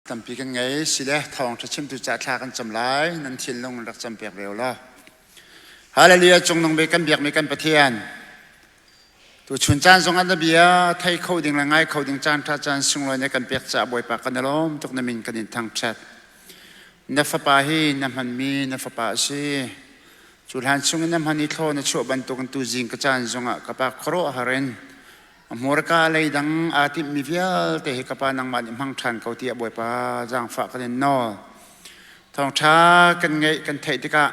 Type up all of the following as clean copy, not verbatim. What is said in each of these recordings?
Tampi kan ngei. Sile thawngṭha chimtu ca thla kan cam lai. Nan thinlung rak cam piak ve u law. Hallelujah cungnung bik kan biakmi kan Pathian. Tu chun caan zong ah na bia thei kho ding le ngai kho ding caan ṭha caan sunglawi na kan pek caah Bawipa kan i lawm tuk na min kan in thangṭhat. Na fapa hi na hmanmi na fapa a si. Cu hlan chungin na hman i thlaw na chuah bantukin tu zing ka caan zongah ka pa khuaruahhar in A hmurka leidang aa timhmi vialte hi ka Pa nangmah nih hmang ṭhan ko tiah Bawipa zaangfah kan in nawl. Thawngṭha kan ngeih kan theih tikah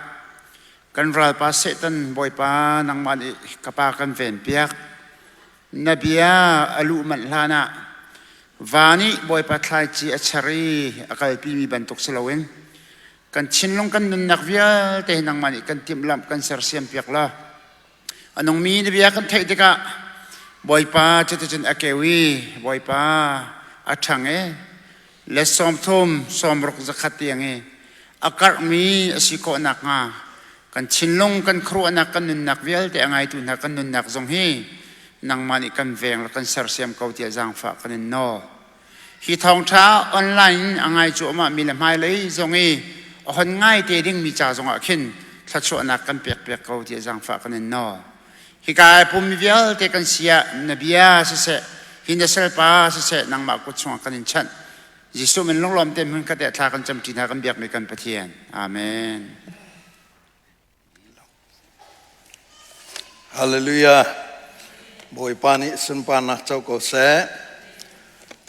kan ralpa Satan Bawipa nangmah nih ka Pa kan venpiak. Na bia a luh manh hlanah va nih Bawipa thlaici a cher i a kalpimi bantuk si loin kan thinlung kan nunnak vialte hi nangmah nih kan timhlamh kan sersiampiak law A nungmi na bia kan theih tikah Bawipa cuticun a keu i Bawipa a ṭhang i let 30 60 100 tiang i a karhmi a si khawh nakhnga kan thinlung kan khuaruahnak kan nunnak vialte a ngaitu hna kan nunnak zong hi nangmah nih kan veng le kan sersiam ko tiah zaangfah kan in nawl. Hi thawngṭha online a ngai cuahmahmi le hmailei zong i a hon ngai te dingmi ca zongah khin thluachuahnak kan pekpiak ko tiah zaangfah kan in nawl. Hika ai pummi vialte kan si ah na bia siseh, hi na salpa siseh nangmah kut chungah kan in chanh. Jesuh min lunglawm te hmun khat ah thla kan camṭi hna kan biakmi kan Pathian. Amen. Hallelujah. Bawipa nih sunparnak co ko seh.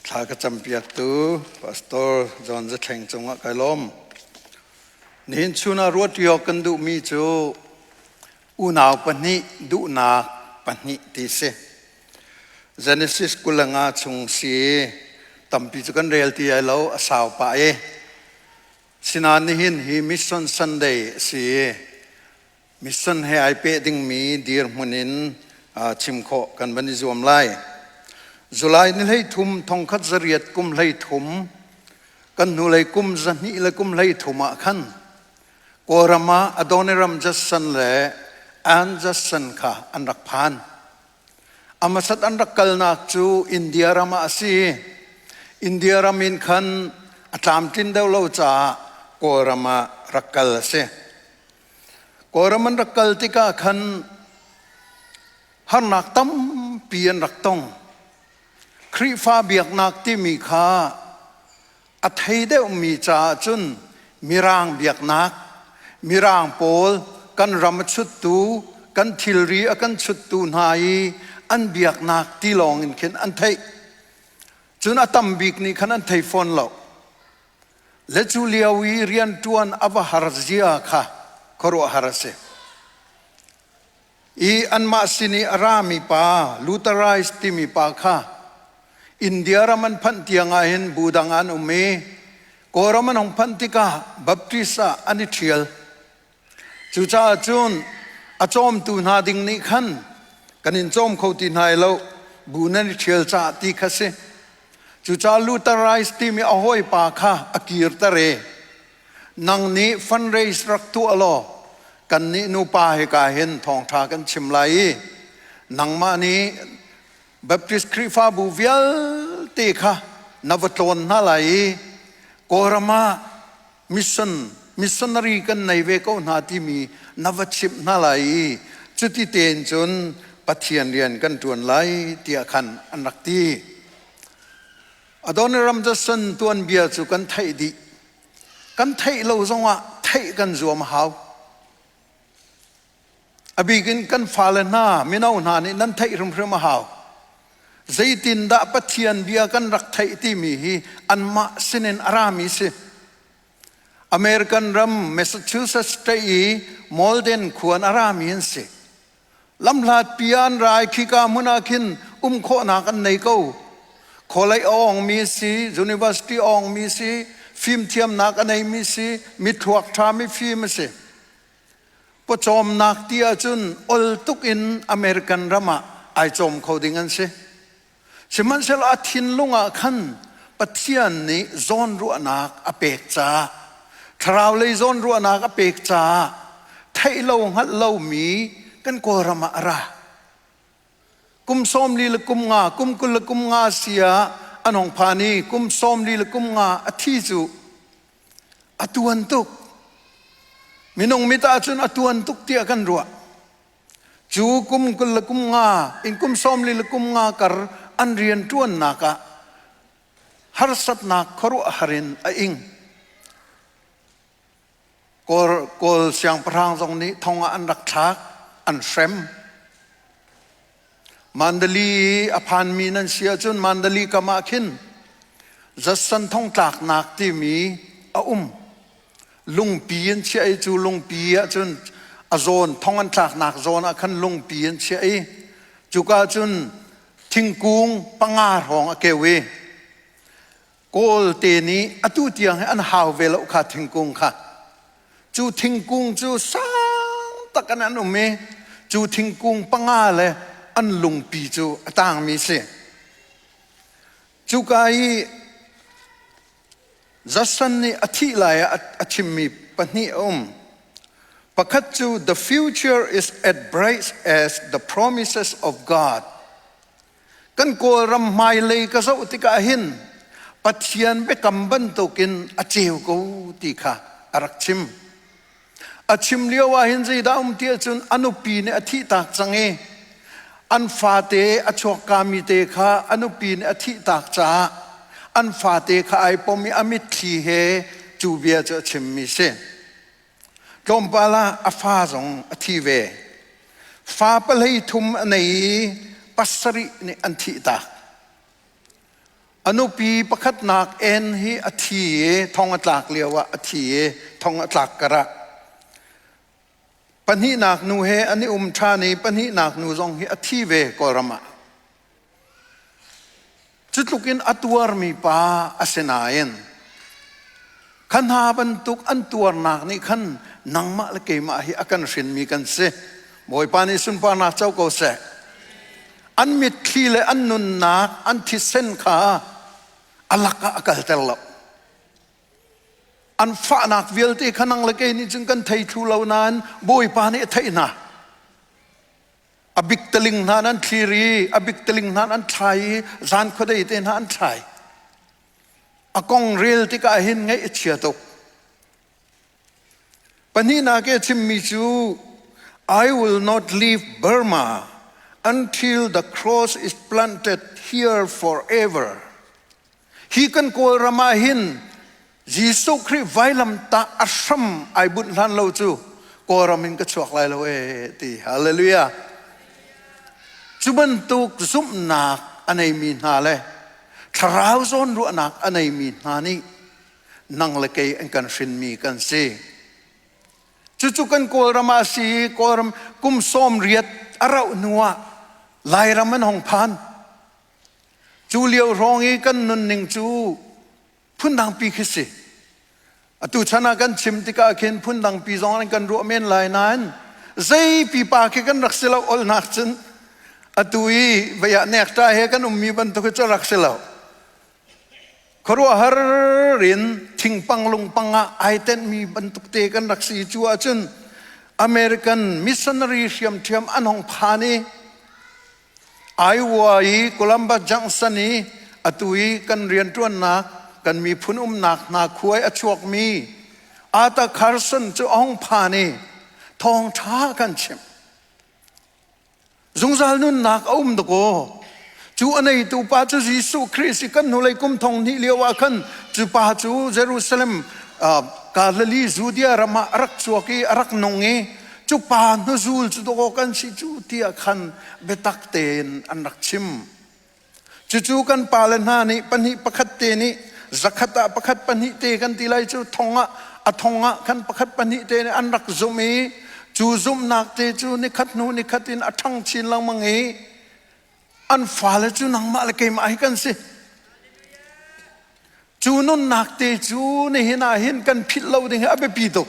Thla ka campiaktu Pastor John Zathleng cungah kai lawm. Nihin chun ah ruat riok kan duhmi cu unau pahnih duhnak pahnih ti si. Genesis 25 chung si tampi cu kan rel ti ai lo a sau pah i Sinain nihin hi Mission Sunday a si i mission he ai peh dingmi dirhmun in chim khawh kan van i zuam lai. July ni 13 1933 kan hnulei kum 200 le kum 33 ah khan Kawlram ah Adoniram Judson le Ann Judson kha an rak phan. A hmasat an rak kalnak cu India ram ah a si. India ram in khan a tlamtlin deuh lo caah Kawlram ah rak kal a si. Kawlram an rak kal tikah khan harnak tampi an rak tong. Khrihfa biaknak timi kha a thei deuhmi caah cun Mirang biaknak, Mirang pawl kan ram a chuttu, kan thilri a kan chuttu hna i an biaknak ti lawng in khin an theih. Cun a tam bik nih khan an thei fawn lo. Le cu lio i rianṭuan a va har zia kha khuaruahhar a si. I anmah sin i a rami pa Lutherized timi pa kha India ram an phanh tiang ah hin bu dang ah an um i Kawlram an hung phanh tikah Baptist ah an i ṭhial. Cucaah cun a cawmtu hna ding nih khan kan in cawm kho ti hna lo bu nan i ṭhial caah ti kha si. Cucaah Lutherized timi a hawipa kha a kirter i nang nih fundraise rak tuah law kannih nupa hika hin thawngṭha kan chim lai i nangmah nih Baptist Khrihfabu vialte kha na va tlawn hna lai i Kawlram ah mission missionary kan nei ve ko hna timi na va chimh hna lai i cuti tein cun Pathian rian kan ṭuan lai tiah khan an rak ti. Adoniram Judson tuanbia cu kan theih dih. Kan theih lo zongah theih kan zuam a hau. A bik in kan fale hna, mino hna nih nan theih hrimhrim a hau. Zeitindah Pathian bia kan rak theih timi hi anmah sinin a rami si. American ram Massachusetts state i Malden khua in a rami an si. Lamhlat pi ah an ra i khika hmun ah khin um khawhnak an nei ko. Khualei a awngmi si, university a awngmi si, fimthiamnak a neimi si, mithluak ṭha mifim a si. Pawcawmnak ti ahcun ol tuk in American ram ah ai cawm kho ding an si. Sihmanhsehlaw a thinlung ah khan Pathian nih zawnruahnak a pek caah, thlarau lei zawnruahnak a pek caah theih lo hngalh lomi kan Kawlram ah a ra. Kum 40 le kum nga, kum 20 le kum nga si ah an hong phan i kum 40 le kum nga a thi cu a tuan tuk. Minung mit ahcun a tuan tuk tiah kan ruah. Cu kum 20 le kum nga in kum 40 le kum nga kar an rian ṭuannak ah harsatnak khuaruahhar in a ing. Kawl, Kawl siangpahrang zong nih thong ah an rak thlak, an hrem. Mandali a phanmi nan si ahcun Mandali kam ah khin Judson thongtlaknak timi a um. Lungpi an chiah i cu lungpi ahcun a zawn thong an tlaknak zawn ah khan lungpi an chiah i cuka cun thingkung panga hrawng a keu i Kawl te nih atu tiang hi an hau ve lo kha thingkung kha. Cu thingkung cu sang tak in an um i cu thingkung panga le an lungpi cu a tangmi si. Cuka i Judson nih a thih lai ah a chimmi pahnih a um. Pakhat cu the future is as bright as the promises of God. Kan Kawlram hmailei ka zoh tikah hin Pathian biakam bantukin a ceu ko ti kha a rak chim. A chim lio ah hin zeidah um ti ahcun a nupi nih a thihtak cang i an fate a chuakkami te kha a nupi nih a thihtak caah an fate kha ai pom i a mitthli he cu bia cu a chimmi si. Tlawmpal ah a fa zong a thi ve. Fa pahlei thum a nei i pasarih nih an thihtak. A nupi pakhatnak en hi a thi i thong a tlak lio ah a thi i thong a tlak karah pahnihnak nu he an i um ṭhan i pahnihnak nu zong hi a thi ve Kawlram ah. Cutluk in a tuarmi pa a si nain kha hna bantuk an tuarnak nih khan nangmah le keimah hi a kan hrinmi kan si. Bawipa nih sunparnak co ko seh. An mitthli le an nunnak, an thisen kha a lakah a kalter lo. An fahnak vialte kha nang le kei nih cun kan thei thlu lo nain Bawipa nih a theih hna. A biktaling hna nan thlir i a biktaling hna an thlai i zan khuadei te hna an thlai. A kong rel tikah hin ngaih a chia tuk. Pahnihnak i a chimmi cu I will not leave Burma until the cross is planted here forever. Hi kan Kawlram ah hin Jesuh Khrih vailamtah a hram ai bunh hlan lo cu Kawlram in ka chuak lai lo ee ti. Hallelujah. Cu bantuk zumhnak a neimi hna le thlarau zawnruahnak a neimi hna nih nang le kei an kan hrinmi kan si. Cucu kan Kawlram ah a si i Kawlram kum 80 a rauh hnu ah Lairam an hong phan. Cu lio hrawng i kan nunning cu phundangpi khi si. Atu chan ah kan chim tikah khin phundangpi zong an kan ruah men lai nain zei pipa khi kan rak si lo olnak cun atu i vei ah nekta he kan ummi bantuk hi cu rak si lo. Khuaruahhar in thingpang lungpang ah ai tenhmi bantuk te kan rak si cu ahcun American missionary hriamṭhiam an hong phan i Iowa i Columbus Junction i atu i kan rianṭuannak kan miphun umnak hna khuai a chuakmi Arthur Carson cu a hung phan i thawngṭha kan chimh. Zungzal nunnak a um dakaw. Cu a neitu pa cu Jesuh Khrih si kan hnulei kum thong hnih lio ah khan cu pa cu Jerusalem Galilee Judea ram ah a rak chuak i a rak nung i cu pa hnuzul cu dawh kan si cu tiah khan biatak tein an rak chim. Cucu kan pale hna nih pahnih pakhat te nih zakhat ah pakhat pahnih te kan ti lai cu thong ah a thong ah khan pakhat pahnih te nih an rak zumh i cu zumhnak te cu nikhat hnu nikhat in a ṭhang chin lengmang i an fale cu nangmah le keimah hi kan si. Cu nunnak te cu nihin ah hin kan philh lo ding hi a biapi tuk.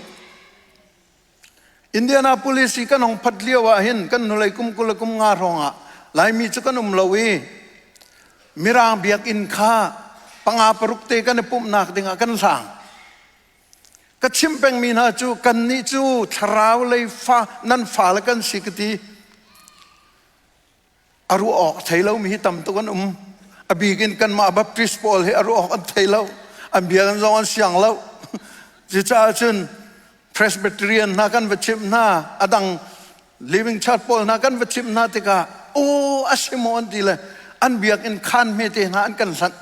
Indianapolis i kan hong phat lio ah hin kan hnulei kum 20 le kum nga hrawng ah Laimi cu kan um lo i Mirang biakinn kha panga paruk te kan i pumhnak dingah kan hlang. Ka chimh pengmi hna cu kannih cu thlarau lei fa nan fale kan si ka ti. A ruah awk thei lomi hi tam tuk an um. A bik in kanmah Baptist pawl hi a ruah awk an thei lo. An bia kan zong an siang lo. Cucaah cun Presbyterian hna kan va chimh hna, a dang Living Church pawl hna kan va chimh hna tikah aw a si maw an ti le an biakinn khaan hmete hna an kan hlanh.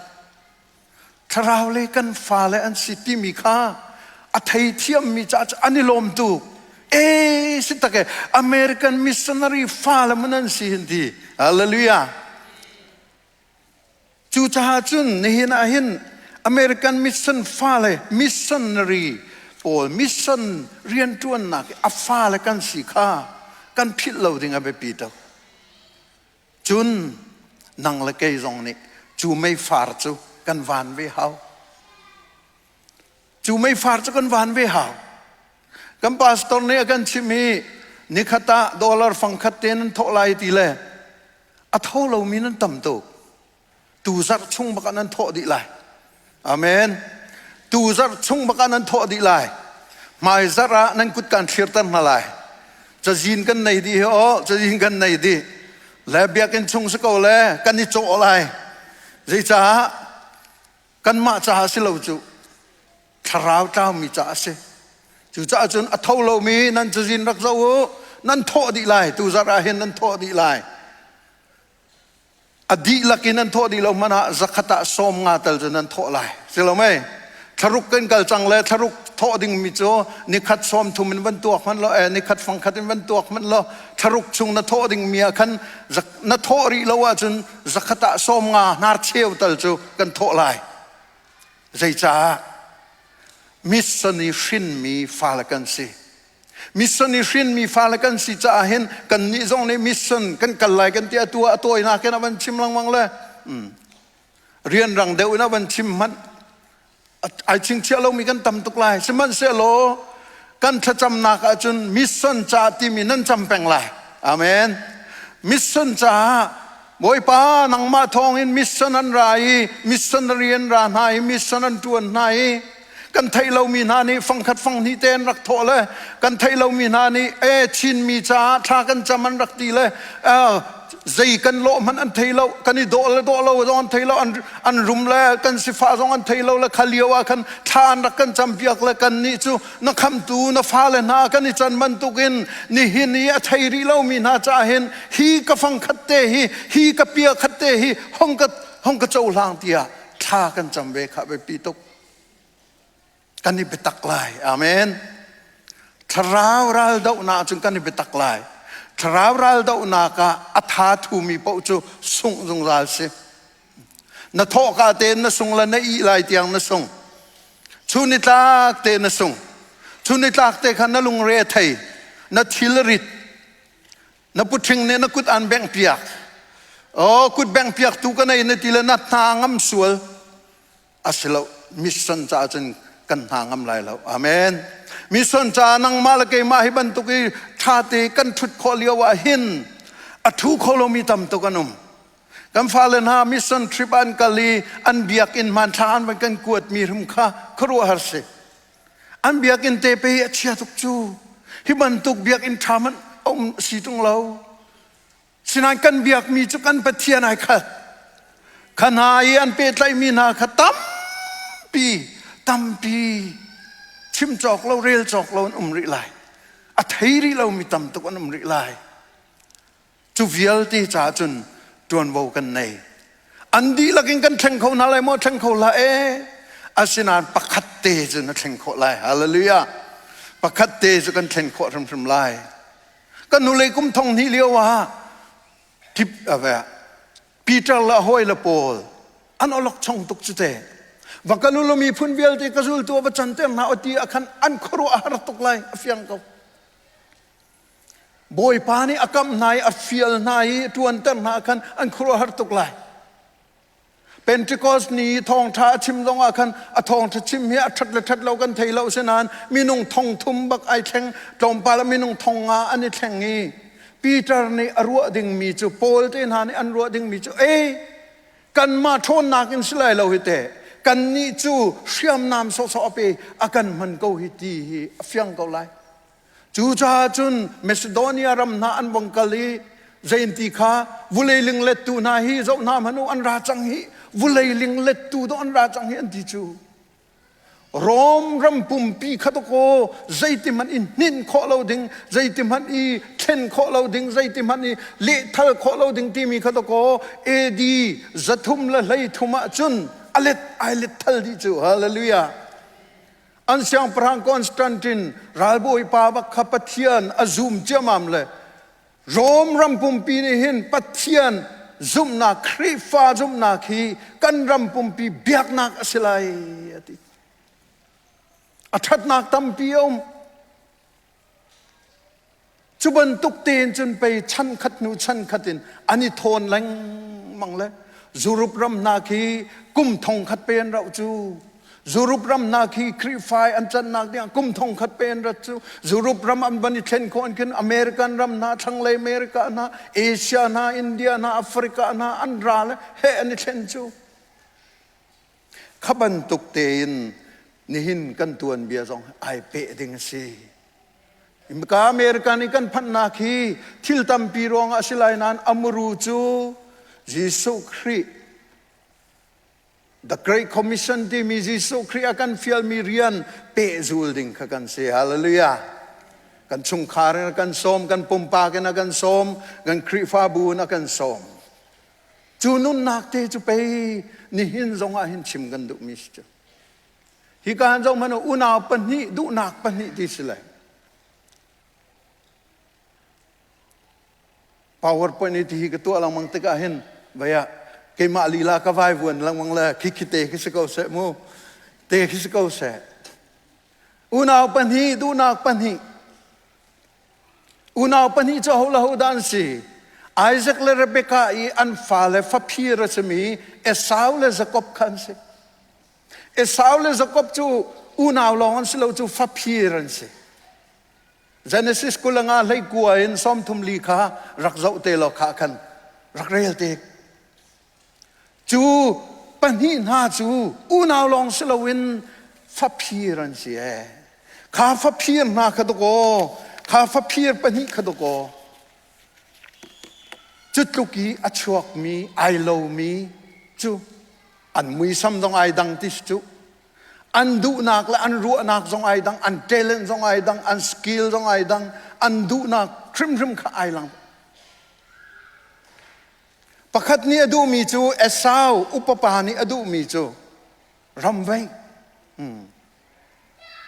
Thlarau le kan fale an si timi kha a theithiammi caah cu an i lawm tuk. E si tak e American missionary fale mun an si hin ti. Hallelujah. Cucaah cun nihin ah hin American mission fale missionary pawl mission rianṭuannak i a fale kan si kha kan philh lo ding a biapi tuk. Cun nang le kei zong nih cu meifar cu kan van ve hau. Cu meifar cu kan van ve hau. Kan pastor nih a kan chimh i nikhat ah dollar fangkhat te nan thawh lai ti le a tho lomi nan tam tuk. Tu zarh chung bak ah nan thawh dih lai. Amen. Tu zarh chung bak ah nan thawh dih lai. Hmai zarh ah nan kut kan thlirter hna lai. Cazin kan nei dih hi aw, cazin kan nei dih. Le biakinn chung si ko le kan i cawh lai. Zeicah kanmah caah si lo cu thlarau tlaumi caah a si. Cucaah cun a tho lomi nan cazin rak zoh u, nan thawh dih lai. Tu zarh ah hin nan thawh dih lai. A dihlak in nan thawh dih lo hmanh ah zakhat ah 50 tal cu nan thawh lai. Si lo mei? Thlaruk kan kal cang le thlaruk thawh dingmi cu nikhat 30 in van tuak hmanh law, nikhat fangkhat in van tuak hmanh law, thlaruk chung na thawh dingmi ah khan na thawh rih lo ahcun zakhat ah 50 hnar cheu tal cu kan thawh lai. Zeicah? Mission i hrinmi fale kan si. Mission i hrinmi fale kan si caah hin kannih zong nih mission kan kal lai kan ti atu ah a tawinak in a van chim lengmang le rianrang deuh in a van chim hmanh ai chingchiah lomi kan tam tuk lai. Sihmanhsehlaw kan thlacamnak ahcun mission ca timi nan cam peng lai. Amen. Mission caah Bawipa nangmah thawngin mission an ra i missionary an ra hna i mission an ṭuan hna i kan theih lomi hna nih fangkhat fanghnih te an rak thawh le kan theih lomi hna nih e Chinmi caah thla kan cam an rak ti le zei kan lawh hmanh an thei lo kan i dawh le dawh lo zong an thei lo an rum le kan sifah zong an thei lo le kha lio ah khan thla an rak kan campiak le kan nih cu na khamtu na fale hna kan i can bantukin nihin i a thei rih lomi hna caah hin hi ka fang khat te hi hi ka pia khat te hi hong ka hong ka cohlang tiah thla kan cam ve kha biapi tuk kan i biatak lai amen thlarau ral dohnak cun kan i biatak lai thlarau ral dohnak ah a tha thumi paoh cu sungh zungzal si Na thawhka tein na sung le na ih lai tiang na sung. Chun nitlak te na sung. Chun nitlak te kha na lungre a thei. Na thil rit. Na puṭhing nih na kut an bengh piak. Oh, kut bengh piak tu ka nei na ti le na hna ngam sual. A si lo. Mission caah cun kan hna ngam lai lo. Amen. Mission caah nangmah le keimah hi bantuk i ṭha te kan ṭhut khawh lio ah hin a ṭhu kho lomi tam tuk an um. Kan fale hna mission trip an kal i an biakinn hmanthlak an van kan kuatmi hrim kha khuaruahhar si. An biakinn te pe a chia tuk cu. Hi bantuk biakinn ṭha hmanh a um si ṭung lo. Sinain kan biakmi cu kan Pathian ai khat. Kha hna i an pehtlaihmi hna kha tampi, tampi chim cawk lo, rel cawk lo an um rih lai. A thei rih lomi tam tuk an um rih lai. Cu vialte caah cun ṭuanvo kan nei. An dihlak in kan thleng kho hna lai maw? Thleng kho hlah ee. Asinain pakhat te cu na thleng khawh lai. Hallelujah. Pakhat te cu kan thlen khawh hrimhrim lai. Kan hnulei kum thong hnih lio ah tip Peter le a hawi le pawl an awlokchong tuk cu te. Va kal u law miphun vialte ka zultu ah va canter hna u ti ah khan an khuaruah a har tuk lai a fiang ko. Bawipa nih a kamh hna i a fial hna i ṭuanter hna khan an khuaruahhar tuk lai. Pentecost ni i thawngṭha a chim zongah khan a thawngṭha chim hi a ṭhat le ṭhat lo kan thei lo sinain minung thong thum bak ai thleng tlawmpal ah minung thong nga an i thleng i Peter nih a ruah dingmi cu Paul te hna nih an ruah dingmi cu ei kanmah ṭhawnnak in si lai lo hi teh kannih cu hriamnam sawhsawh a pe a kan hman ko hi ti hi a fiang ko lai. Cucaah cun Macedonia ram hna an vung kal i. Zein ti kha vulei linglettu hna hi zoh hna hmanh u an ra cang hi vulei linglettu dawh an ra cang hi an ti cu. Rom ram pumpi kha dakaw zeiti hmanh i hninh khawh lo ding, zeiti hmanh i thlen khawh lo ding, zeiti hmanh i lehthal khawh lo ding timi kha dakaw AD 333 ah cun a let ai let thal dih cu. Hallelujah. An siangpahrang Constantine ralbawi pa bak kha Pathian a zum ciamam le Rom ram pumpi nih hin Pathian zumhnak, Khrihfa zumhnak hi kan ram pumpi biaknak a si lai a ti. A ṭhatnak tampi a um. Cu bantuk tein cun pei chan khat hnu chan khat in an i thawn lengmang le Europe ram hna khi kum thong khat pe an rauh cu. Europe ram hna khi Khrihfa an cannak dingah kum thong khat pe an rat cu. Europe ram an van i thlen khawh an khin American ram hna, thlanglei America hna, Asia hna, India hna, Africa hna an ra le he an i thlen cu. Kha bantuk tein nihin kan tuanbia zong ai peh ding a si. Ka American i kan phanhnak hi thil tampi ruangah a si lai nain amuru cu Jesuh Khrih The Great Commission timi Jesuh Khrih a kan fialmi rian pehzul ding kha kan si. Hallelujah. Kan chungkhar in a kan sawm, kan pumpak in a kan sawm, kan Khrihfabu in a kan sawm. Cu nunnak te cu pei nihin zong ah hin chim kan duhmi si cu. Hi ka han zoh hmanh u, unau pahnih duhnak pahnih ti si le. PowerPoint i tihi ka tuah lengmang tikah hin vei ah keimah lila ka vai vuan lengmang le khikhi te khi si ko seh mu te khi si ko seh. Unau pahnih duhnak pahnih unau pahnih cu ho le ho dah an si? Isaac le Rebekah i an fale faphir a simi Esau le Jakob kha an si. Esau le Jakob cu unau lawng an si lo cu faphir an si. Genesis 25 hlei in 34 kha rak zoh te law kha khan rak rel te. Cu pahnih hna cu unau lawng si loin faphir an si ee. Kha faphir hna kha dakaw, kha faphir pahnih kha dakaw. Cu tluk i a chuakmi, ai lomi cu an muisam zong ai dang ti si cu. An duhnak le an ruahnak zong ai dang, an talent zong ai dang, an skill zong ai dang, an duhnak hrimhrim kha ai lang. Pakhat nih a duhmi cu Esau upa pa nih a duhmi cu ramvei. Hmm.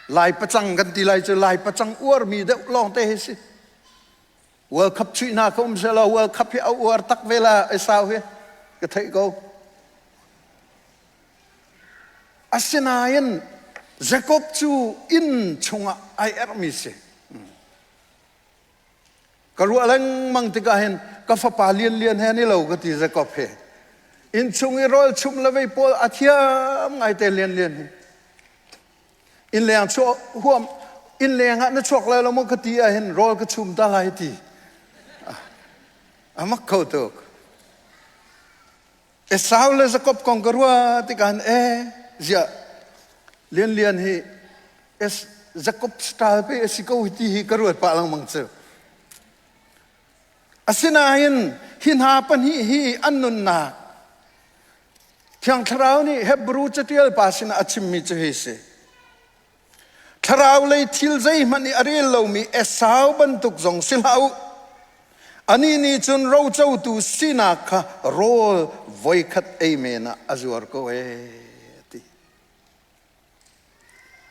Lai pacang kan ti lai cu Lai pacang uarmi deuh lawng te hi si. World Cup chuih hna kha um selaw World Cup hi a uar tak ve la Esau hi ka theih ko. Asinain Jakob cu inn chungah ai erhmi si. Ka ruah lengmang tikah hin ka fapa lianlian he an i lo ka ti Jakob he. Inn chung i rawl chumh le vei pawl a thiam ngaite lianlian hi. Inn leng chuah huam inn leng ah na chuak lai lo maw ka ti ah hin rawl ka chum ta lai ti. A mak kho tuk. Esau le Jakob kong ka ruah tikah hin ee ziah Lianlian hi es Jakob style pe a si ko hi ti hi ka ruat pah lengmang cu. Asinain hi hna pahnih hi an nunnak Thiang Thlarau nih Hebrew catial pa sinah a chimmi cu hi si. Thlarau lei thil zeihmanh i a rel lomi Esau bantuk zong si hlah u. Anih nih cun rocotu sinak kha rawl voikhat ei men ah a zuar ko ee a ti.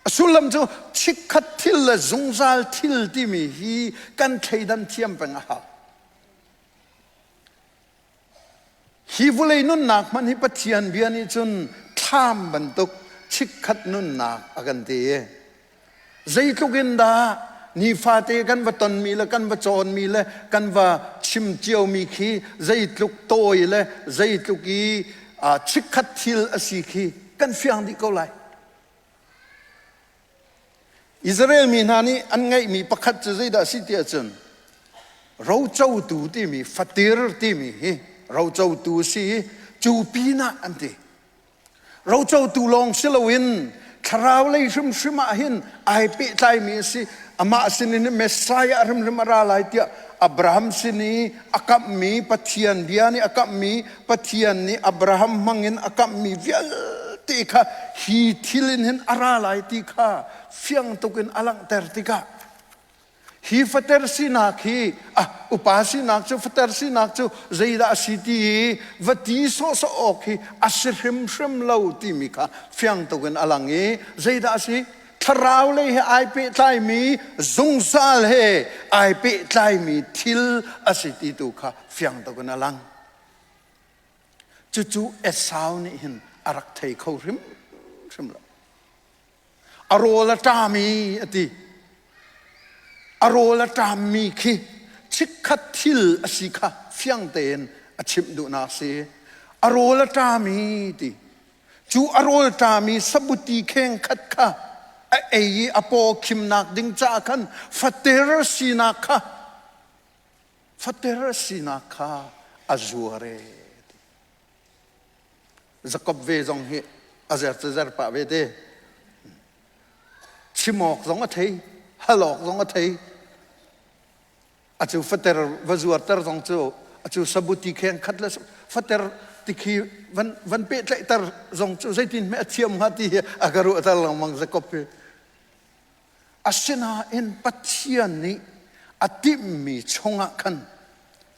A sullam cu chikkhat thil le zungzal thil timi hi kan thleidan thiam peng a hau. Hi vawlei nunnak hmanh hi Pathian bia nih cun thlam bantuk chikkhat nunnak a kan ti. Zeitluk in dah nifate kan va tonmi le kan va cawnmi le kan va chim ciomi khi zeitluk tawi le zeitluk i chikkhat thil a si khi kan fiang dih ko lai. Israel mi hna nih an ngeihmi pakhat cu zeidah a si ti ahcun rocotu timi fatir timi hi rocotu a si i cu pinah an ti. Rocotu lawng si loin thlarau. Thlarau lei hrimhrim ah hin ai pehtlaimi a si. Amah sinin Messiah hrimhrim a ra lai tiah Abraham sin i a kamhmi Pathian bia nih a kamhmi Pathian nih Abraham hmangin a kamhmi vialte kha hi thil in hin a ra lai ti kha fiang tuk in a langhter tikah hi fater sinak hi ah upa sinak cu fater sinak cu zeidah a si ti i va ti sawhsawh awk hi a si hrimhrim lo timi kha fiang tuk in a lang i zeidah a si? Thlarau lei he ai pehtlaimi zungzal he ai pehtlaimi thil a si ti tu kha fiang tuk in a lang. Cucu Esau nih hin a rak thei kho hrimhrim lo. A rawl a ṭam i a ti. A rawl a ṭammi khi chikkhat thil a si kha fiang tein a chimh duhnak a si. A rawl a ṭam i ti. Cu a rawl ṭami sabuti kheng khat kha a ei i a paw khimnak ding caah khan fater sinak kha fater sinak kha a zuar e. Jakob ve zong hi a zer cu zer pah ve te. Chim awk zong a thei, hal awk zong a thei. A cu fater va zuarter zong cu a cu sabuti kheng khat le fater tikhi van van pehtlaihter zong cu zeitin hme a thiam hnga ti hi a ka ruahter lengmang Jakob hi. Asinain Pathian nih a timhmi chungah khan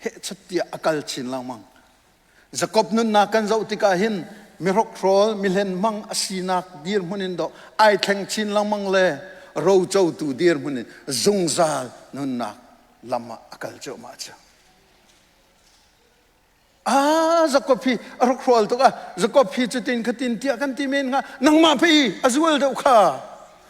hehchat tiah a kal chin lengmang. Jakob nunnak kan zoh tikah hin mihrokhrol, mihlenhmang a sinak dirhmun in dawh ai thleng chin lengmang le rocotu dirhmun in zungzal nunnak lam ah a kal cuahmah cu. Ah, Jakob hi a hrokhrawl tuk ah Jakob hi cutin khatin tiah kan ti men hnga nangmah pei a zual deuh kha.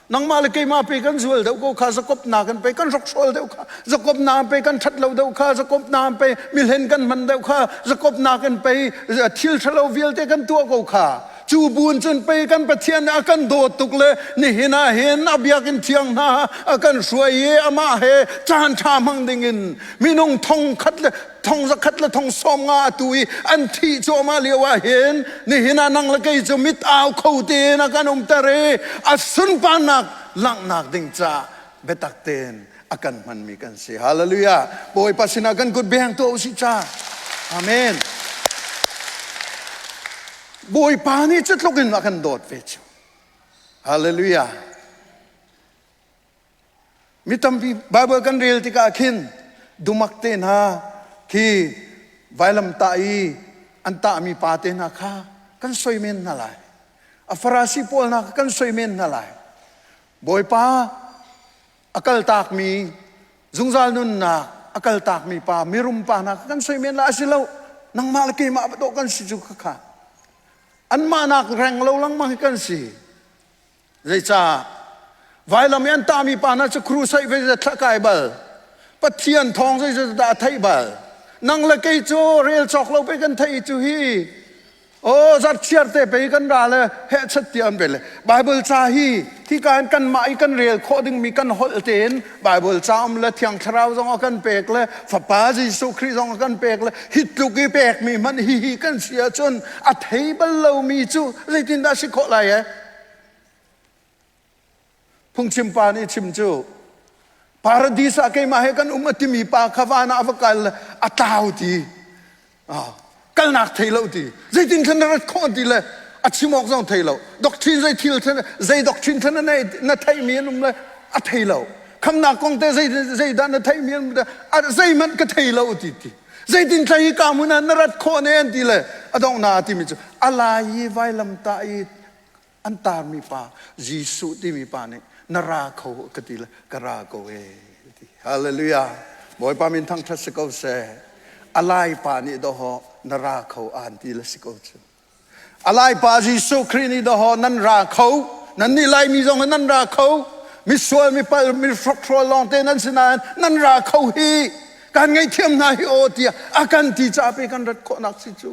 Nangmah le keimah pe kan zual deuh ko kha Jakob na kan pe kan hrokhrawl deuh kha Jakob na pe kan ṭhat lo deuh kha Jakob na pe mihlen kan hman deuh kha Jakob na kan pe thil ṭhalo vialte kan tuah ko kha. Cu buin cun pei kan Pathian nih a kan dawt tuk le nihin ah hin a biakinn thiang hna a kan hruai i amah he caan ṭha hmang dingin minung thong khat le thong zakhat le thong 50 atu i an thih cuahmah lio ah hin nihin ah nang le kei cu mit au kho tein a kan umter i a sunparnak langhnak ding caah biatak tein a kan hmanmi kan si. Hallelujah. Bawipa sinah kan kut beng tuah usih ca. Amen. Bawipa nih cu tluk in a kan dawt ve cu. Hallelujah. Mi tampi Bible kan rel tikah khin dumak te hna khi vailam tah i an tahmi pa te hna kha kan soi men hna lai. A Farasi pawl hna kha kan soi men hna lai. Bawipa a kaltakmi zungzal nunnak a kaltakmi pa mirum pa hna kha kan soi men lai. A si lo. Nangmah le keimah dawh kan si cu khakha. Anmah nak reng lo lengmang hi kan si. Zeicah? Vailam i an tahmi pa hna cu crusade ve thla kai bal. Pathian thawng zeizat dah a theih bal. Nang le kei cu rel cawk lo pe kan theih cu hi. Oh, zarchiar te pe kan ra le hehchat ti an ve le. Bible ca hi hika in kan mah i kan rel khawh dingmi kan holh tein Bible ca um le Thiang Thlarau zong a kan pek le Fapa Jesuh Khrih zong a kan pek le hi tluk i pekmi hmanh hi hi kan si ahcun a thei bal lomi cu zeitindah si khawh lai eh? Phungchim pa nih chim cu paradis ah keimah he kan um a timi pa kha van ah a va kal a tlau ti kalnak thei lo ti zeitin khan na rat khawh ti le a chim awk zong thei lo doctrine zei thil zei doctrine khan na na theihmi an um le a thei lo khamnak kong te zei zeidah na theihmi an um le zeihmanh ka thei lo ti ti zeitin thlai hi ka hmun ah na rat khawh ne an ti le a donghnak a timi cu a lai i vailam tah i an tarmi pa Jesuh timi pa nih na ra kho ka ti le ka ra ko e ti. Hallelujah. Bawipa min thangṭhat si ko seh. A lai pa nih dawhaw na ra kho an ti le si ko cu. A lai pa Jesuh Khrih nih dawhaw nan ra kho. Nan nih Laimi zong hi nan ra kho. Misual mipal mi hrokhrawl lawng te nan si nain nan ra kho hi. Kan ngaihthiam hna hi aw tiah a kan ti caah pe kan rat khawhnak si cu.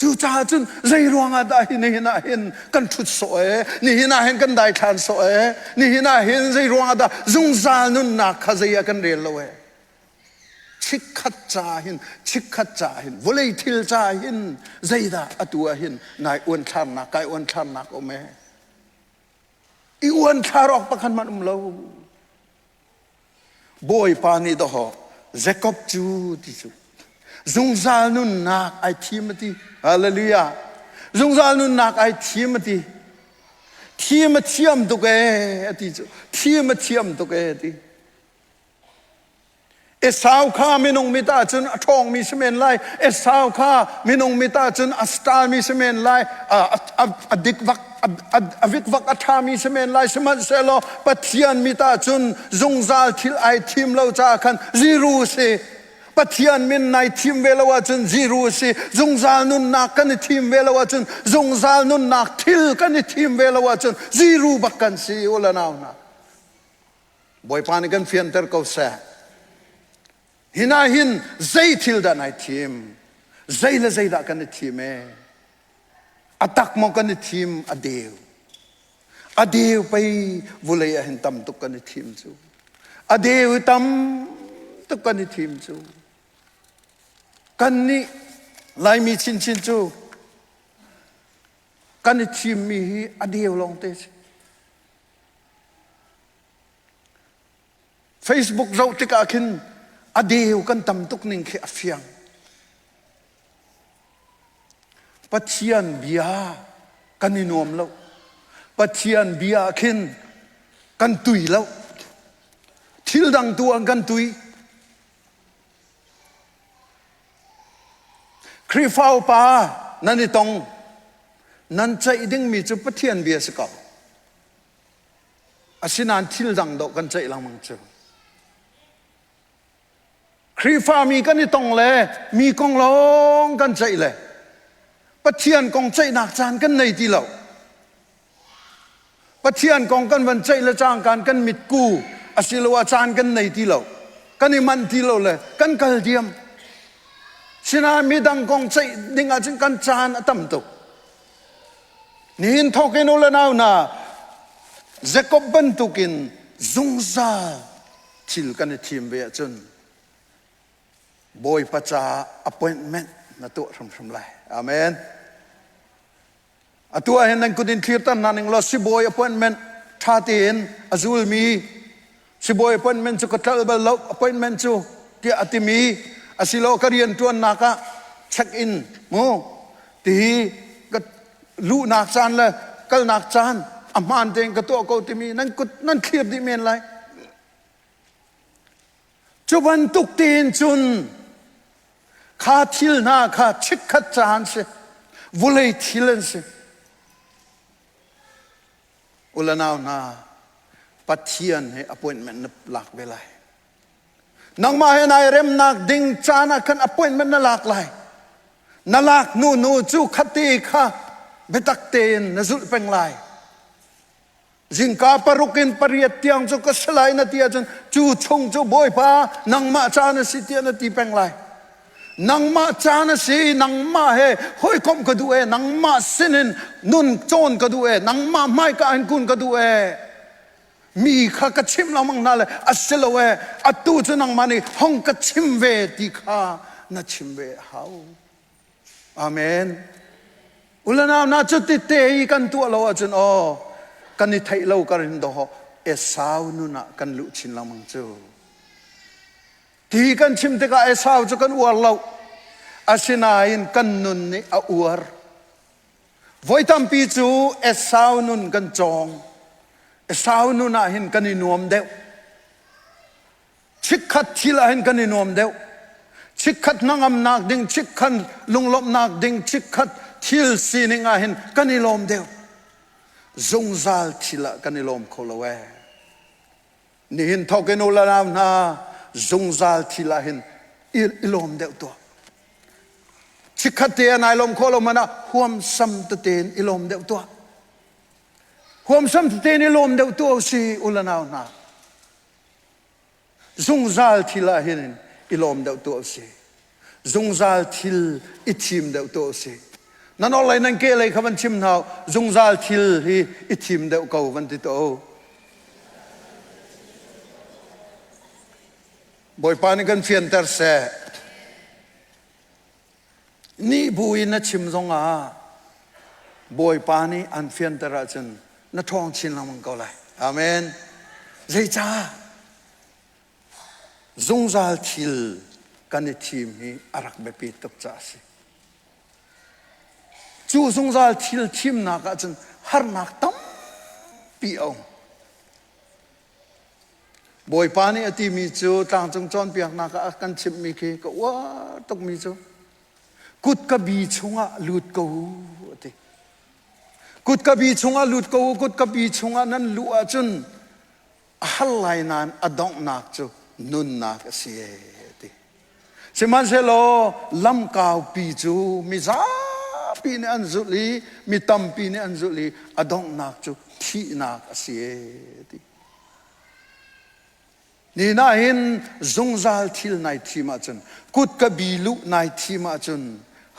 Cucaah cun zei ruangah dah hi nihin ah hin kan ṭhut sawh ee, nihin ah hin kan daithlan sawh ee, nihin ah hin zei ruangah dah zungzal nunnak kha zei ah kan rel lo ee. Chikkhat ca hin, chikkhat ca hin, vawlei thil ca hin zeidah atu ah hin nai uanthlarnak, kai uanthlarnak um ee. I uan thlarok pakhat hmanh um lo. Bawipa nih dawhaw Jacob cu ti cu zungzal nunnak ai thim a ti. Hallelujah. Zungzal nunnak ai thim a ti. Thim a thiam tuk ee a ti cu. Thim a thiam tuk ee a ti. Esau kha minung mit ahcun a ṭhawngmi si men lai. Esau kha minung mit ahcun a starmi si men lai. A dik vak a vikvak a ṭhami si men lai. Sihmanhsehlaw Pathian mit ahcun zungzal thil ai thim lo caah khan ziru a si. Pathian min nai thim ve lo ahcun ziru a si. Zungzal nunnak kan i thim ve lo ahcun zungzal nunnak thil kan i thim ve lo ahcun ziru bak kan si u le nau hna. Bawipa nih kan fianter ko seh. Hin ah hin zei thil dah nai thim? Zei le zei dah kan i thim e? A tak maw kan i thim? A deu. A deu pei vulei ah hin tam tuk kan i thim cu. A deu i tam tuk kan i thim cu. Kan nih Laimi chinchin cu kan i thimmi hi a deu lawng te si. Facebook zoh tikah khin a deu kan tam tuk ning khi a fiang. Pathian bia kan i nuam lo. Pathian bia khin kan tui lo. Thil dang tu an kan tui. Khrihfa upa nan i tong. Nan ceih dingmi cu Pathian bia si ko. Asinain thil dang dawh kan ceih lengmang cu. Khrihfami kan i tong le mi kong lawng kan ceih le Pathian kong ceihnak caan kan nei ti lo. Pathian kong kan van ceih le cangkan kan mitku asiloah caan kan nei ti lo. Kan i manh ti lo le kan kal diam. Sinain midang kong ceih ding ahcun kan caan a tam tuk. Nihin thawk in u le nau hna, Jakob bantukin zungzal thil kan i thim ve ahcun Bawipa caah appointment na tuah hrimhrim lai. Amen. Atu ah hin nan kut in thlirter hna ning law sibawi appointment ṭha tein a zulmi sibawi appointment cu ka tlal bal lo appointment cu tiah a timi asilo ka rian ṭuannak ah check in mu tihi ka luhnak caan le kalnak caan a hmaan tein ka tuah ko timi nan kut nan thlir dih men lai. Cu bantuk tein cun kha thil hna kha chikkhat caan si, vulei thil an si. Ulanau hna, Pathian he appointment na lak ve lai. Nangmah he nai remnak ding caan ah khan appointment na lak lai. Na lak hnu hnu cu khate kha biatak tein na zulh peng lai. Zingka paruk in pariat tiang cu ka si lai na ti ahcun cu chung cu Bawipa nangmah caan a si tiah na ti peng lai. Nangmah caan a si, nangmah he hawikomh ka duh e, nangmah sinin nun cawn ka duh e, nangmah hmaika in kun ka duh e. Mi kha ka chimh lengmang hna le a si lo e, atu cu nangmah nih hong ka chim ve ti kha na chim ve a hau. Amen. Ulanau na cu ti te i kan tuah lo ahcun aw kan i theih lo kar in doh Esau nun ah kan luh chin lengmang cu. Ti kan chim tikah Esau cu kan uar lo. Asinain kan nun nih a uar. Voi tampi cu Esau nun kan cawng. Esau nun ah hin kan i nuam deuh. Chikkhat thil ah hin kan i nuam deuh. Chikkhat hnangamnak ding, chikkhat lunglawmhnak ding, chikkhat thil sining ah hin kan i lawm deuh. Zungzal thil ah kan i lawm kho lo ee. Nihin thawk in u le nau hna zungzal thil ah hin i lawm deuh tuah. Chikkhat te ah nai lawm khawh lo man ah huamsam tete in i lawm deuh tuah. Huamsam tete in i lawm deuh tuah si u le nau hna. Zungzal thil ah hin i lawm deuh tuah si. Zungzal thil i thim deuh tuah si. Nan orhlei nan kehlei kha van chim hna zungzal thil hi i thim deuh ko van ti to. Bawipa nih kan fianter seh. Nih bu in na chim zongah Bawipa nih an fianter ahcun Na ṭhawng chin lengmang ko lai. Amen. Zeicah? Zungzal thil kan i thim hi a rak biapi tuk caah a si. Cu zungzal thil thimnak ahcun harnak tampi a um. Bawipa nih a timi cu tlangcung cawnpiaknak ah a kan chimhmi khi ka uar tukmi cu kutka bi chungah lut ko u a ti. Kutka bi chungah lut ko u, kutka bi chungah nan luh ahcun a har lai nain a donghnak cu nunnak a si a ti. Sihmanhsehlaw lamkaupi cu mizapi nih an zulh i mi tampi nih an zulh i a donghnak cu thihnak a si a ti. Ni na hin zungzal thil nai thim ahcun kutka bi luh nai thim ahcun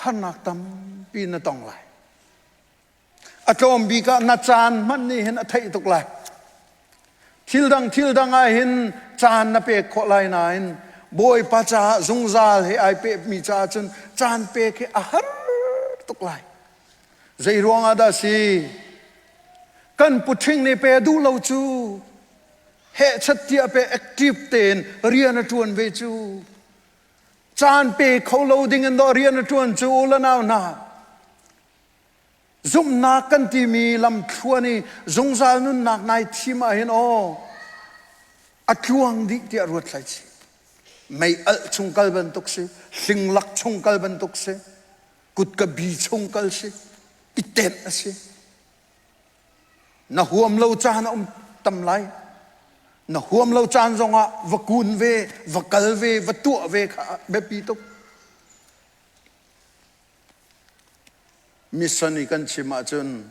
harnak tampi na tong lai. A tlawm bik ah na caan hmanh nih hin a theih tuk lai. Thil dang thil dang ah hin caan na pek khawh lai nain Bawipa caah zungzal he ai pehmi caah cun caan pek hi a har tuk lai. Zei ruang ah dah si? Kan puṭhing nih pe duh lo cu hehchat tiah pe active tein rian a ṭuan ve cu. Caan pe kho lo ding in dawh rian a ṭuan cu u le nau hna. Zumhnak kan timi lamthluan i zungzal nunnak nai thim ahhin aw a tluang dih tiah ruat hlai chih. Mei alh chung kal bantuk si, hlinglak chung kal bantuk si, kutka bi chung kal si, i tenh a si. Na huam lo caan a um tam lai. Na huam lo caan zongah va kun ve, va kal ve, va tuah ve kha biapi tuk. Mission i kan chim ahcun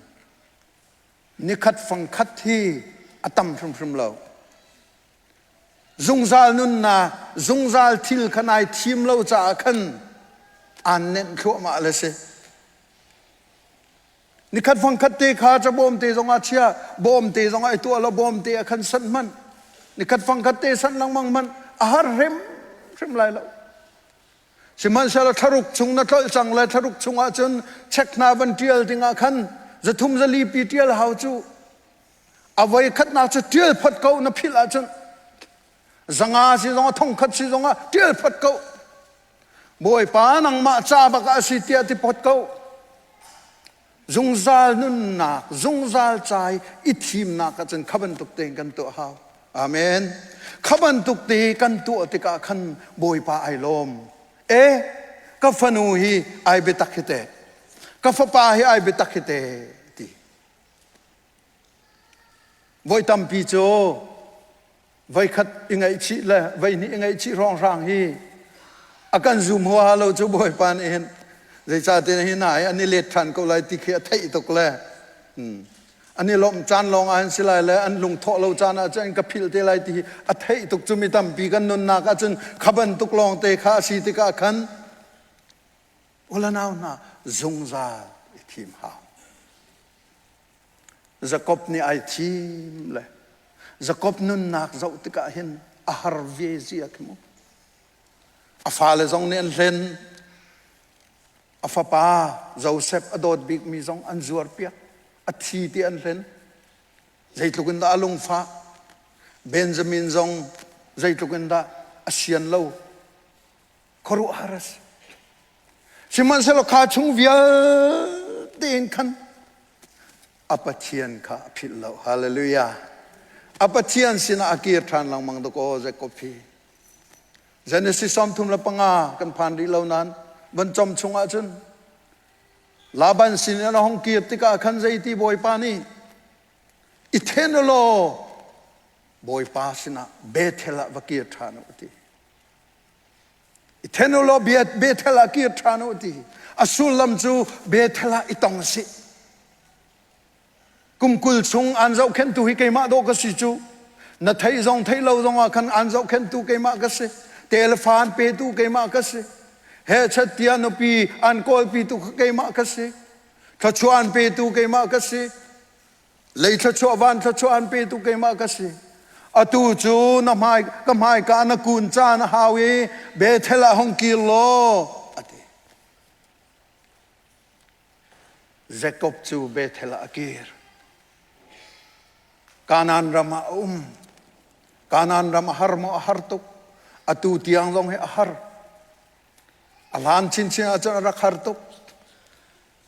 nikhat fangkhat hi a tam hrimhrim lo. Zungzal nunnak, zungzal thil kha nai thim lo caah khan aan nenh thluahmah le si. Nikhat fangkhat te kha cabawm te zongah chia, bawm te zongah i tuah lo, bawm te ah khan sanh hmanh. Nikhat fangkhat te sanh lengmang hmanh a har hrimhrim lai lo. Sihmanhsehlaw thlaruk chung na tlolh cang le thlaruk chungah cun chek hna van ṭial dingah khan zathum zali pi ṭial hau cu a voi khatnak cu ṭial phot ko na philh ahcun zanga si zongah thongkhat si zongah ṭial phot ko Bawipa nangmah ca bak ah a si tiah ti phot ko Zungzal nunnak, zungzal ca i i thimnak ahcun kha bantuk tein kan tuah hau. Amen. Kha bantuk te kan tuah tikah khan Bawipa ai lawm. E, ka fanu hi ai biatak hi te. Ka fapa hi ai biatak hi te ti. Voi tampi cu voikhat i ngaihchih le voihnih i ngaihchih hrawnghrang hi a kan zum huaha lo cu Bawipa nih hin zeicahtiah hi hna hi an i let ṭhan ko lai ti khi a theih tuk le an i lawmh caan lawng ah hin si lai le an lungthawh lo caan ah cun ka philh te lai ti hi a theih tuk cu mi tampi kan nunnak ah cun kha bantuk lawng te kha a si tikah khan ulanau hna zungzal i thim hau. Jakob nih ai thim le Jakob nunnak zoh tikah hin a har ve zia khi mu. A fale zong nih an hlen. A fapa Joseph a dawt bikmi zong an zuar piak. A thi ti an hlen. Zeitluk in dah a lungfah. Benjamin zong zeitluk in dah a sian lo. Khuaruahhar a si. Sihmanhsehlaw kha chung vialte in khan a Pathian kha a philh lo. Hallelujah. A Pathian sinah a kir ṭhan lengmang dakaw Jakob hi. Genesis 35 kan phan rih lo nain van com chung ahcun Laban sin in a hong kir tikah khan zeiti Bawipa nih i then law Bawipa sinah Bethel ah va kir ṭhan u a ti. I then u law Bethel ah kir ṭhan u ti. A sullam cu Bethel ah i tong sih. Kum 20 chung aan zohkhenhtu hi keimah dawh ka si cu. Na theih zong theih lo zong ah khan aan zohkhenhtu keimah ka si. Telefa an petu keimah ka si. Hechat tiah nupi an kawlpitu kha keimah ka si. Thluachuah an petu keimah ka si. Lei thluachuah van thluachuah an petu keimah ka si. Atu cu na hmai ka hmaika na kun caan a hau i Bethel ah hung kir law a ti. Jakob cu Bethel ah a kir. Kanaan ram ah a um. Kanaan ram a har maw a har tuk. Atu tiang zong hi a har. A hlan chinchin ahcun a rak har tuk.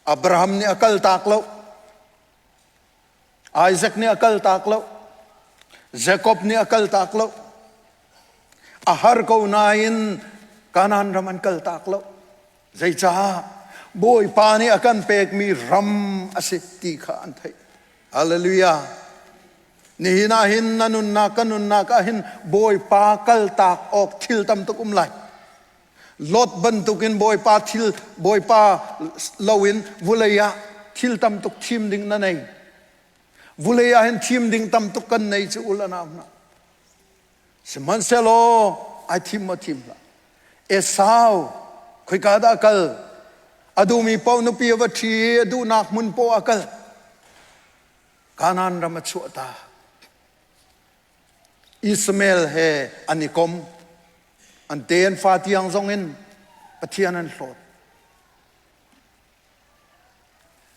Abraham nih a kaltak lo. Isaac nih a kaltak lo. Jacob nih a kaltak lo. A har ko nain Kanaan ram an kaltak lo. Zeicah? Bawipa nih a kan pekmi ram a si ti kha an theih. Hallelujah. Nihin ah hin na nunnak ka nunnak ah hin Bawipa kaltak awk thil tam tuk um lai. Lot bantukin Bawipa thil Bawipa loin vulei ah thil tam tuk thim ding na nei. Vulei ah hin thim ding tam tuk kan nei cu ul anau hna. Sihmanhsehlaw ai thim maw thim hlah. Esau khoika dah a kal? A duhmi paoh nupi a va ṭhi i a duhnak hmun paoh a kal. Kanaan ram a chuahtak. Ishmael he an i kom. An te an fa tiang zongin Pathian an hlawt.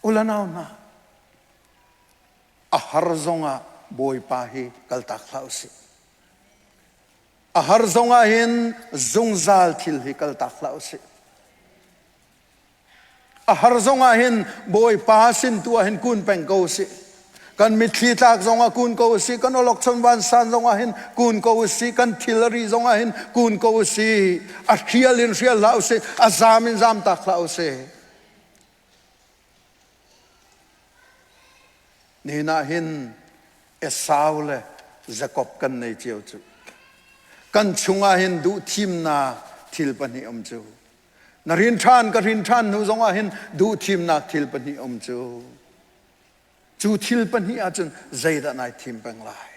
Ulanau hna, a har zongah Bawipa hi kaltak hlah usih. A har zongah hin zungzal thil hi kaltak hlah usih. A har zongah hin Bawipa sin tu ah hin kun peng ko usih. Kan mitthli tlak zongah kun ko usih, kan awlokchon vansan zongah hin kun ko usih, kan thilri zongah hin kun ko usih. A hrial in hrial hlah usih, a zam in zam tak hlah usih. Nihin ah hin Esau le Jakob kan nei cio cu. Kan chungah hin duh thimnak thil pahnih um cu. Na rin ṭhan ka rin ṭhan hnu zongah hin duh thimnak thil pahnih um cu. Cu thil pahnih ahcun zeidah nai thim peng lai?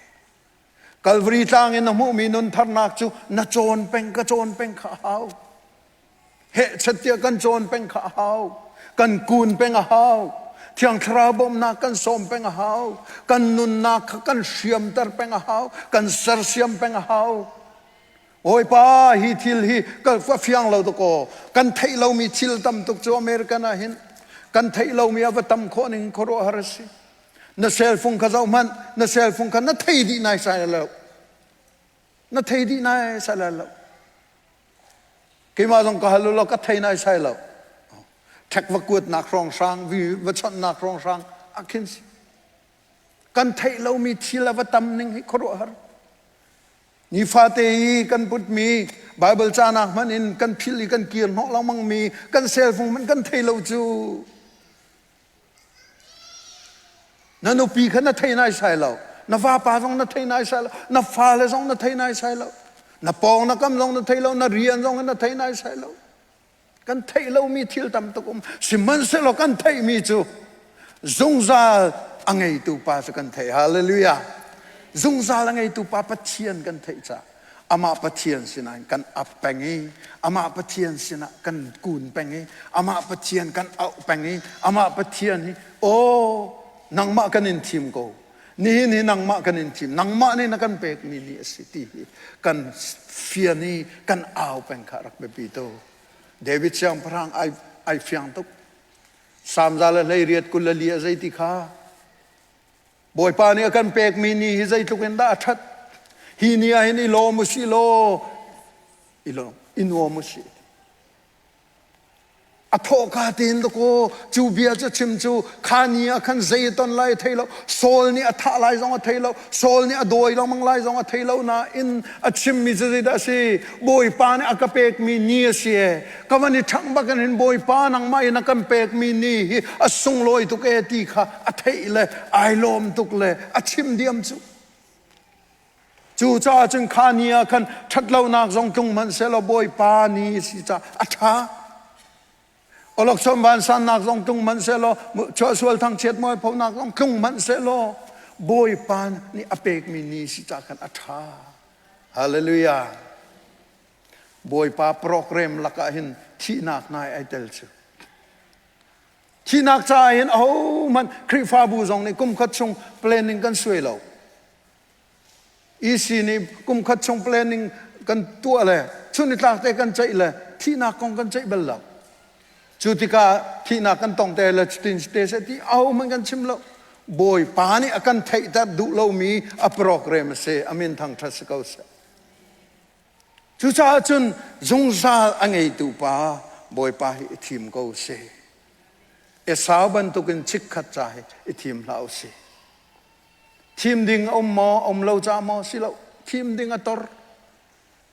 Kalvari tlang in na hmuhmi nun tharnak cu na cawn peng ka cawn peng kha a hau. Hehchat tiah kan cawn peng kha a hau. Kan kun peng a hau. Thiang Thlarau bawmhnak kan sawm peng a hau. Kan nunnak kha kan hriamter peng a hau. Kan sersiam peng a hau. Bawipa hi thil hi ka fiang lo tuk aw. Kan theih lomi thil tam tuk cu American ah hin kan theih lomi a va tam khawh ning khuaruahhar a si. Na cell phone kha zoh hmanh, na cell phone kha na thei dih nai sai lo. Na thei dih nai sai lo. Keimah zong ka hal law ka thei nai sai lo. Ṭhek va kuatnak hrawnghrang, vi va chawnhnak hrawnghrang ah khin si. Kan theih lomi thil a va tam ning hi khuaruahhar. Nifate i kan putmi Baibal canak hmanh in kan philh i kan kir hnawh lengmangmi kan cell phone hmanh kan thei lo cu. Na nupi kha na thei naisai lo. Na vapa zong na thei naisai lo. Na fale zong na thei naisai lo. Na pawng na kam zong na thei lo. Na rian zong na thei naisai lo. Kan theih lomi thil tam tuk um. Sihmanhsehlaw kan theihmi cu zungzal a ngeitu pa cu kan theih. Hallelujah. Zungzal a ngeitu pa Pathian kan theih caah amah Pathian sinah in kan ap peng i amah Pathian sinah kan kun peng i amah Pathian kan auh peng i amah Pathian hi aw nangmah kan in thim ko nihin hi nangmah kan in thim nangmah nih na kan pekmi ni a si ti hi kan fian i kan au peng kha rak biapi tu David siangpahrang ai ai fiang tuk Psalm za le 18 24 a zei ti kha Bawipa nih a kan pekmi ni hi zeitluk in dah a ṭhat hi ni ah hin i lawm u sih law i lawm i nuam u sih A thawhka tein dakaw cu bia cu chim cu kha ni ah khan zei a ton lai a thei lo. Saul nih a thah lai zong a thei lo. Saul nih a dawi lengmang lai zong a thei lo nain a chimmi cu zeidah a si? Bawipa nih a ka pekmi ni a si ee. Ka van i ṭhangh bak in Bawipa nangmah in a kan pekmi ni hi a sunglawi tuk ee ti kha a theih le ai lawm tuk le a chim diam cu. Cucaah cun kha ni ah khan ṭhatlonak zong tlung hmanh sehlaw Bawipa ni a si caah a ṭha. Awlokchon vansannak zong tlung hmanh sehlaw chuahsual thangchiat mualphonak zong tlung hmanh sehlaw Bawipa nih a pekmi ni si caah khan a ṭha. Hallelujah. Bawipa program lakah hin thihnak nai ai tel cu. Thihnak caah hin ahohmanh Khrihfabu zong nih kum khat chung planning kan suai lo. EC nih kum khat chung planning kan tuah le chun nitlak te kan ceih le thihnak kong kan ceih bal lo. Cu tikah thihnak kan tong te le cutin te seh ti ahohmanh kan chim lo. Bawipa nih a kan theihter duh lomi a program a si. A min thangṭhat si ko seh. Cucaah cun zungzal a ngeitu pa Bawipa hi i thim ko si. Esau bantukin chikkhat ca hi i thim hlah u sih. Thim ding a um maw, um lo ca maw si lo. Thim ding a tor.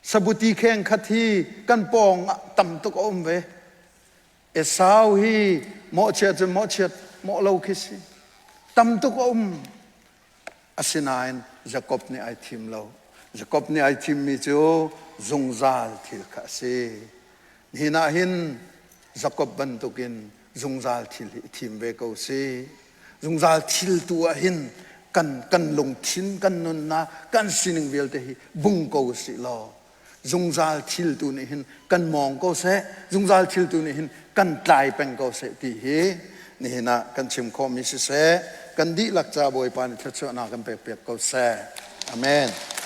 Sabuti kheng khat hi kan pawng ah tam tuk a um ve. Esau hi mawhchiat cun mawhchiat mawh lo khi si. Tam tuk a um. Asinain Jakob nih ai thim lo. Jakob nih ai thimmi cu zungzal thil kha a si. Nihin ah hin Jakob bantukin zungzal thil hi i thim ve ko si. Zungzal thil tu ah hin kan, kan lungthin, kan nunnak, kan sining vialte hi bung ko sih law zungzal thil tu nih hin kan mawng ko seh, zungzal thil tu nih hin kan tlai peng ko seh ti hi nihin ah kan chim khawhmi siseh, kan dihlak ca Bawipa nih thluachuahnak kan pek piak ko seh. Amen.